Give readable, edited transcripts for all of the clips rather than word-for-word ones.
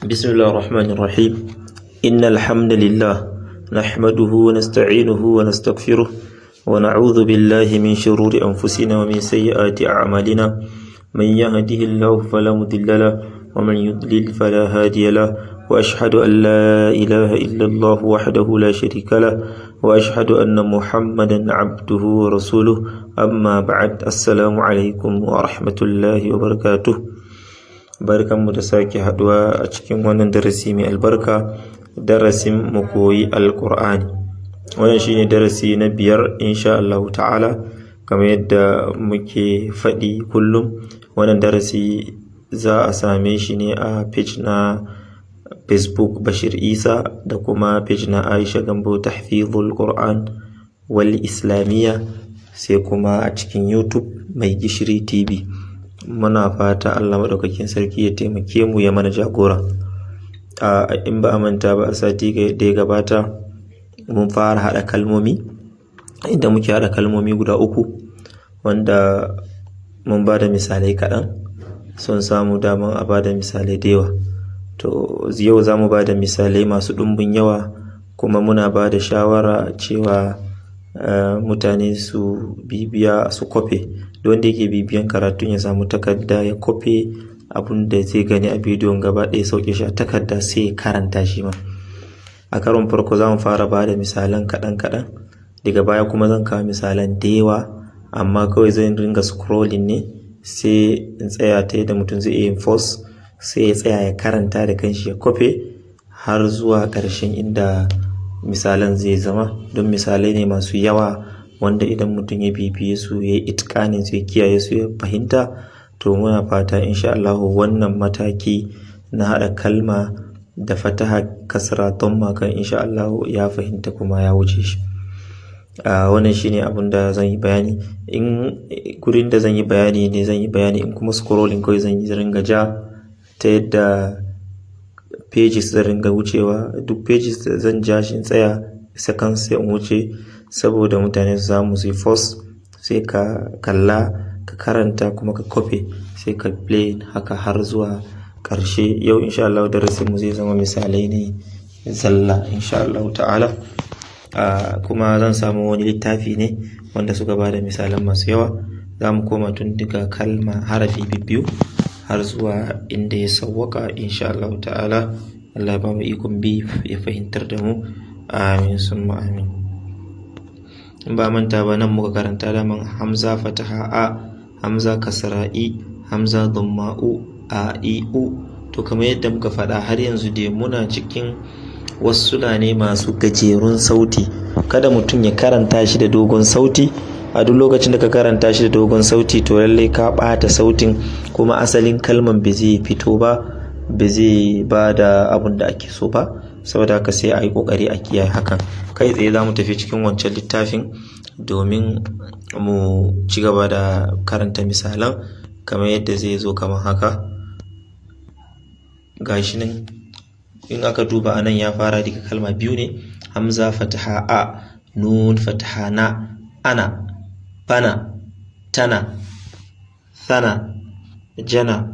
بسم الله الرحمن الرحيم. إن الحمد لله نحمده ونستعينه ونستغفره ونعوذ بالله من شرور أنفسنا ومن سيئات أعمالنا. من يهده الله فلا مضل له ومن يضلل فلا هادي له، وأشهد أن لا إله إلا الله وحده لا شريك له، وأشهد أن محمدا عبده ورسوله. أما بعد، السلام عليكم ورحمة الله وبركاته. Barkanmu da sake haduwa a cikin wannan darasi mai albarka, darasin mu koyi Alkur'ani. Wannan shine darasi na 5 insha Allah ta'ala. Kamar yadda muke faɗi kullum, wannan darasi za a same shi ne a page na Facebook Bashir Isa da kuma page na Aisha Gambo Tahfizul Qur'an wal Islamiyya, sai kuma a cikin YouTube Mai Gishiri TV. Muna fata Allah maɗaukakin sarki ya taimake mu, ya mana jagora. A in ba a manta ba, a sati da ya gabata mun fara haɗa kalmomi, inda muke haɗa kalmomi guda uku, wanda mun ba da misalai kaɗan. Son samu daman a ba da misalai da yawa. To, yau za mu ba da misalai masu ɗumbin yawa, kuma muna ba da shawara cewa mutane su bibiya, su kwafe. Wanda yake bibiyan karatun ya samu takarda ya kwafe abun da zai gani a bidiyon gaba ɗaya, sauke shi a takarda, sai ya karanta shi ma. A karon farko za mu fara ba da misalan kaɗan kaɗan, daga baya kuma zan kawo misalan da yawa, amma kawai zan ringa scrolling ne, sai in tsaya ta yadda mutum zai iya yin pause, sai ya tsaya ya karanta da kanshi, ya kwafe har zuwa ƙarshen inda misalan zai zama, don misalai ne masu yawa wanda idan mutum ya bibiye su, ya yi itƙanin su, ya kiyaye su, ya fahimta, to muna fata insha Allah wannan mataki na haɗa kalma da fataha, kasra, damma kan insha Allah ya fahimta kuma ya wuce shi. Wannan shine abun da zan yi bayani. In gurin da zan yi bayani ne zan yi bayani, in kuma scrolling kawai zan yi, ringa ja ta yadda pages zan ringa wucewa. Duk pages da zan ja shi, in tsaya second, sai in wuce, saboda mutane su samu su yi pause, sai ka kalla, ka karanta, kuma ka copy, sai ka play haka har zuwa ƙarshe. Yau insha Allah darasin mu zai zama misalai ne zalla insha Allah ta'ala. Kuma zan samu wani littafi ne wanda suka bada misalan masu yawa. Za mu koma tun daga kalma harafi biyu har zuwa inda ya sawwaka insha Allah ta'ala. Allah ya ba mu ikon bi, ya fahimtar da mu. Amin summa amin. In ba manta ba, nan muka karanta daman hamza fataha a, hamza kasra i, hamza dhamma u, a, i, u. To, kamar yadda muka faɗa, har yanzu dai muna cikin wasula ne masu gajerun sauti. Kada mutum ya karanta shi da dogon sauti. A duk lokacin da ka karanta shi da dogon sauti, to lallai ka ɓata sautin, kuma asalin kalman ba zai fito ba, ba zai ba da abun da ake so ba. Saboda haka sai a yi ƙoƙari a kiyaye hakan. Kai tsaye za mu tafi cikin wancan littafin domin mu ci gaba da karanta misalan kamar yadda zai zo kamar haka. Gashi nan, in aka duba anan ya fara daga kalma biyu ne: hamza fataha a, nun fataha na, ana, bana, tana, thana, jana,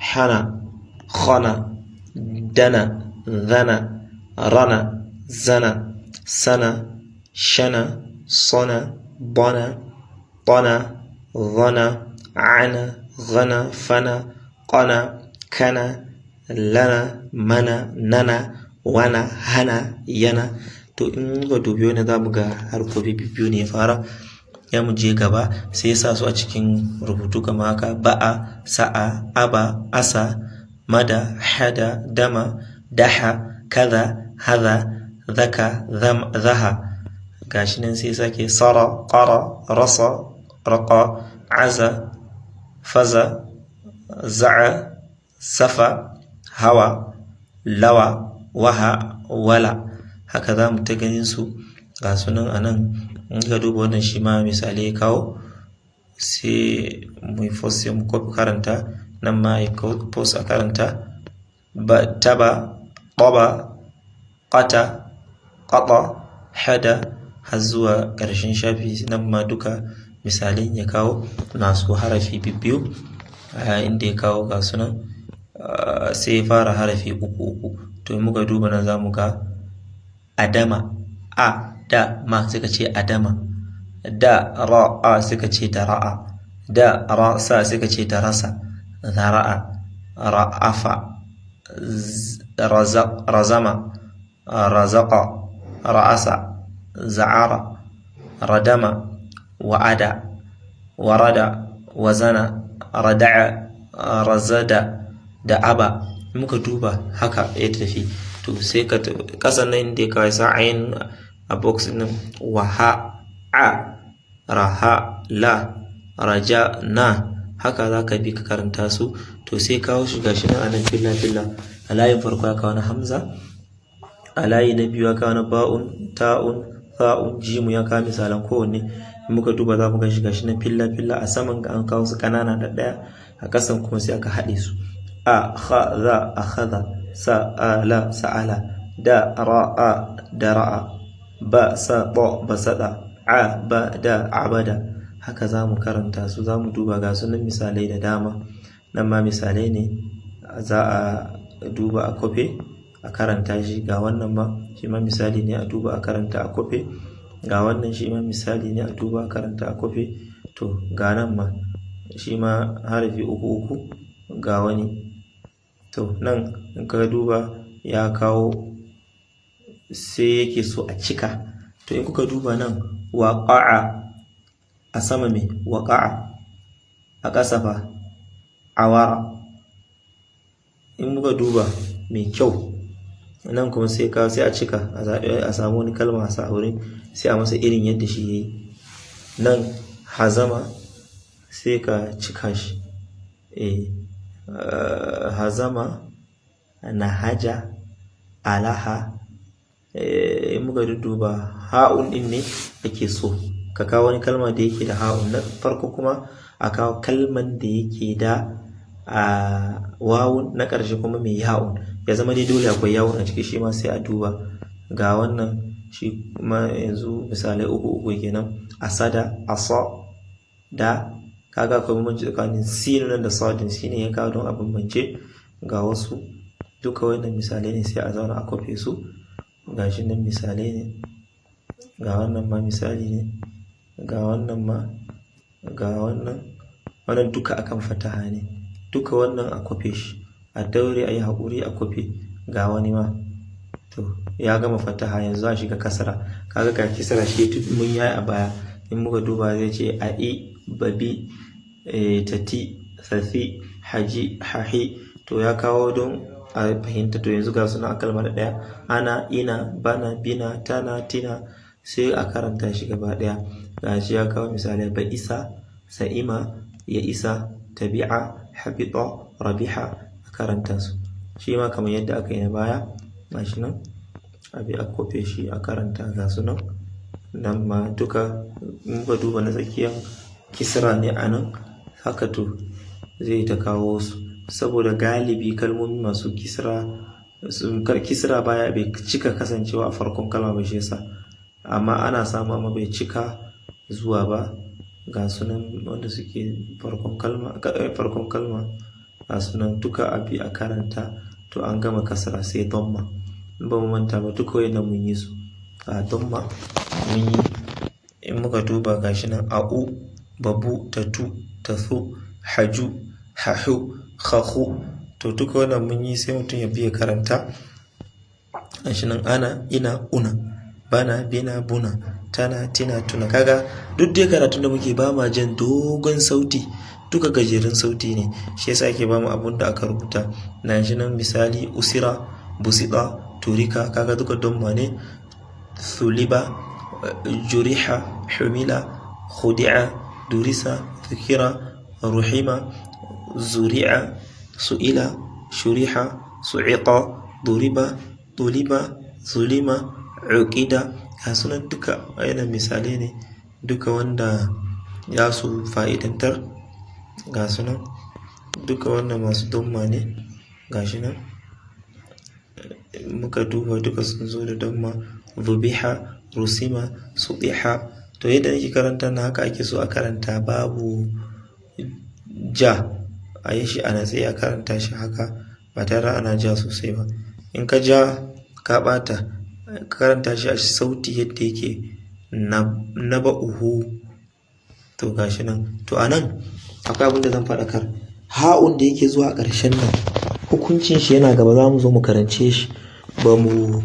hana, khana, dana, dhana, rana, zana, sana, shana, sona, bana, tana, dhana, ana, ghana, fana, qana, kana, lana, mana, nana, wana, hana, yana. To, in muka dubi wani za mu ga harfofi biyu ne ya fara. Ya mu je gaba, sai ya sa su a cikin rubutu kamar haka: ba'a, sa'a, aba, asa, mada, hada, dama, daha, kaza, haza, zaka, zaha. Gashi nan sai sake sara, qara, rasa, raqa, aza, faza, za'a, safa, hawa, lawa, waha, wala. Haka za mu ta ganin su, ga sunan a nan. In ka duba wannan, shi ma misali ya kawo, sai mu yi pause, sai mu copy karanta. Nan ma ya pause a karanta: ba, taba, taba, qata, qata, hada, har zuwa ƙarshen shafi. Nan ma duka misalin ya kawo masu harafi biyu, inda ya kawo ga sunan. Sai fara harafi uku uku. To in muka duba nan zamu ga adama, a da ma suka ce adama, da ra a suka ce dara'a, da ra sa suka ce darasa, zara'a, ra'afa, razama, razaqa, ra'asa, za'ara, radama, wa'ada, warada, wazana, rada'a, razada, da aba. Muka duba haka ya tafi. To sai ka kasan nan da ka sa ayin a box din, wa ha a raha la raja na, haka za ka bi ka karanta su. To sai kawo shi gashi nan anan filla filla. A layin farko ya kawo na hamza, a layi na biyu ya kawo na ba'un, ta'un, tha'un, jimu, ya kawo misalan kowanne. In muka duba za mu gan shi gashi nan filla filla. A saman an kawo su kanana da ɗaya, a kasan kuma sai aka haɗe su. A kha za akhadha, sa a la sa'ala, da ra a dara'a, ba sa ba basada, a ba da abada. Haka za mu karanta su, za mu duba ga sunan misalai da dama. Nan ma misalai ne, za a duba a kofe a karanta shi. Ga wannan ma shi ma misali ne, a duba a karanta a kofe. Ga wannan shi ma misali ne, a duba a karanta a kofe. To ga nan ma shi ma harafi uku uku, ga wani. To nan in ka duba ya kawo, sai yake so a cika. To in kuka duba nan, waƙa'a a sama, mai waƙa'a a ƙasa fa awara. In muka duba mai kyau nan kuma, sai ka sai a cika, a zaɓi, a samu wani kalma a sa a wurin, sai a masa irin yadda shi yayi. Nan hazama, sai ka cika shi. Hazama, nahaja, alaha. In muka dudduba, ha'un din ne ake so ka kawo wani kalma da yake da ha'un na farko, kuma a kawo kalman da yake da wawun na ƙarshe, kuma mai ya'un. Ya zama dai dole akwai yawun a ciki, shi ma sai a duba. Ga wannan shi kuma yanzu misalai uku uku kenan. Asada, asa da, kaga akwai bambanci tsakanin sinun nan da sadin, shine ya kawo don a bambance. Ga wasu duka wannan misalai ne, sai a zauna a kwafe su. Ga shi nan misalai ne, ga wannan ma misali ne, ga wannan ma, ga wannan. Wannan duka akan fataha ne. Duka wannan a kwafe shi, a daure, a yi haƙuri a kwafe. Ga wani ma. To ya gama fataha, yanzu za a shiga kasara. Kaga ga kisra shi mun yayi a baya. In muka duba zai ce a i babi, tati, safi, haji, hahi. To ya kawo don a fahimta. To yanzu ga suna a kalmar ɗaya: ana, ina, bana, bina, tana, tina. Sai a karanta shi gaba ɗaya. Ga shi ya kawo misalai: ba isa, sa'ima, ya isa, tabi'a, habita, rabiha. A karanta su shi ma kamar yadda aka yi na baya. Ga shi nan, a bi a kofe shi a karanta. Ga su nan, nan ma duka in ba duba na tsakiyan kisra ne a nan haka. To zai ta kawo su saboda galibi kalmomi masu kisra, kisra baya bai cika kasancewa a farkon kalma ba, shi yasa. Amma ana samu, amma bai cika zuwa ba. Ga sunan wanda suke farkon kalma, farkon kalma. Ga sunan duka, a bi a karanta. To an gama kasra, sai damma. In ba mu manta ba, duka wayannan mun yi su. A damma mun yi. In muka duba gashi nan: a'u, babu, tatu, tathu, haju, hahu, khahu. To duka wannan mun yi, sai mutum ya biya karanta. Gashi nan: ana, ina, una, bana, bina, buna, tana, tina, tuna. Kaga duk dai karatun da muke, ba ma jan dogon sauti, duka gajerun sauti ne, shi yasa ake bamu abun da aka rubuta. Na shi nan misali: usira, busida, turika. Kaga duka damma ne. Thuliba, juriha, humila, khudi'a, durisa, dhukira, ruhima, zuri'a, su'ila, shuriha, su'iqa, duriba, tuliba, zulima, uqida. Ga sunan duka wayannan misalai ne duka wanda ya su fa'idantar. Ga sunan duka wannan masu damma ne. Ga shi nan muka duba, duka sun zo da damma: zubiha, rusima, subiha. To yadda nake karanta na haka ake so a karanta, babu ja, a yi shi a natse, a karanta shi haka. Ba tare ana ja sosai ba. In ka ja ka ɓata, ka karanta shi a sauti yadda yake naba'uhu. To gashi nan. To a nan akwai abin da zan faɗakar. Ha'un da yake zuwa a ƙarshen nan, hukuncin shi yana gaba, za mu zo mu karance shi. Ba mu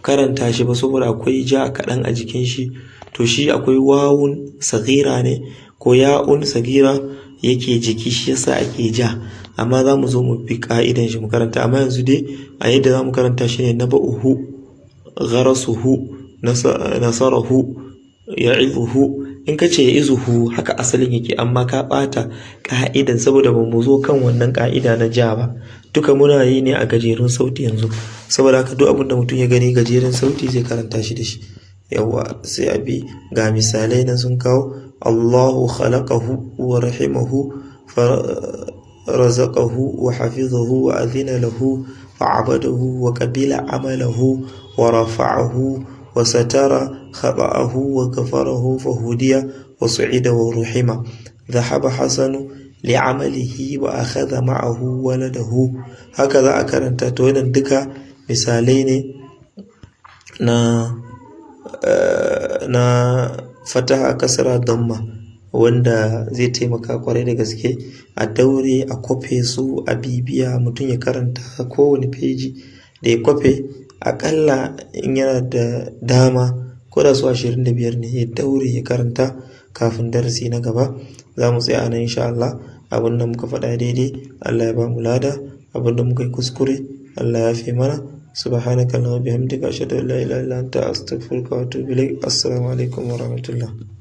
karanta shi ba saboda akwai ja kaɗan a jikin shi. To shi akwai wawun sagira ne ko ya'un sagira yake jiki, shi yasa ake ja. Amma za mu zo mu bi ƙa'idan shi mu karanta. Amma yanzu dai a yadda za mu karanta shi ne naba'uhu, gharasuhu, nasarahu, ya'izuhu. In ka ce ya'izuhu haka asalin yake, amma ka ɓata ƙa'idan saboda ba mu zo kan wannan ƙa'ida na ja ba. Duka muna yi ne a gajerun sauti yanzu. Saboda haka duk abin da mutum ya gani gajeren sauti zai karanta shi da shi. Yawwa, sai a bi ga misalai nan sun kawo. Allahu khalaqahu wa rahimahu razaqahu wa hafizahu wa adhina lahu wa abadahu wa qabila amalahu wa rafa'ahu wa satara khata'ahu wa ghafarahu fa hudiya wa su'ida wa ruhima. Dhahaba hasanu li'amalihi wa akhadha ma'ahu waladahu. Haka za a karanta. To wannan duka misalai ne na fataha, kasra, damma, wanda zai taimaka kwarai da gaske a daure a kwafe su, a bibiya mutum ya karanta kowane feji da ya kwafe aƙalla in yana da dama ko da su 25 ne ya daure ya karanta kafin darasi na gaba. Za mu tsaya a nan insha Allah. Abin da muka faɗa daidai, Allah ya ba mu lada. Abin da muka yi kuskure, Allah ya fi mana. Subhanaka Allahumma bihamdika, ashhadu an la ilaha illa anta, astaghfiruka wa atubu ilaik. Assalamu alaikum wa rahmatullah.